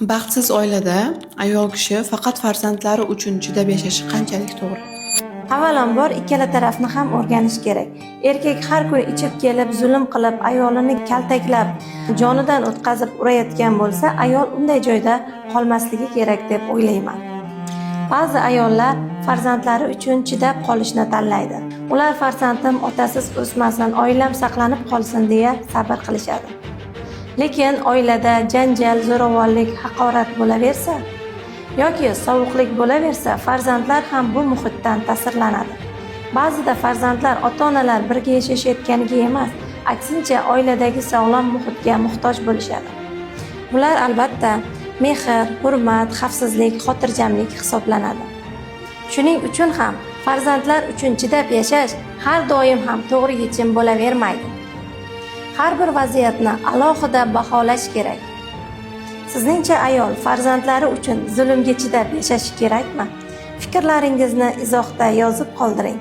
Baxtsiz oilada ayol kishi faqat farzandlari uchun chidab yashashi qanchalik to'g'ri? Avvalambor, ikkala tarafni ham o'rganish kerak. Erkak har kuni ichib kelib, zulm qilib, ayolini kaltaklab, jonidan o'tkazib urayotgan bo'lsa, ayol unday joyda qolmasligi kerak deb o'ylayman. Ba'zi ayollar farzandlari uchun chidab qolishni tanlaydi. Ular farzandim otasiz o'smasin, oilam saqlanib qolsin deya sabr qilishadi. Lekin oilada janjal, zo'ravonlik, haqorat bo'laversa yoki sovuqlik bo'laversa, farzandlar ham bu muhitdan ta'sirlanadi. Ba'zida farzandlar ota-onalar birga yashashayotganiga emas, aksincha, oiladagi sog'lom muhitga muhtoj bo'lishadi. Bular, albatta, mehr, hurmat, xavfsizlik, xotirjamlik hisoblanadi. Shuning uchun ham farzandlar uchun chidab yashash har doim ham to'g'ri yechim bo'lavermaydi. Har bir vaziyatni alohida baholash kerak. Sizningcha, ayol farzandlari uchun zulmga chidab yashashi kerakmi? Fikrlaringizni izohda yozib qoldiring.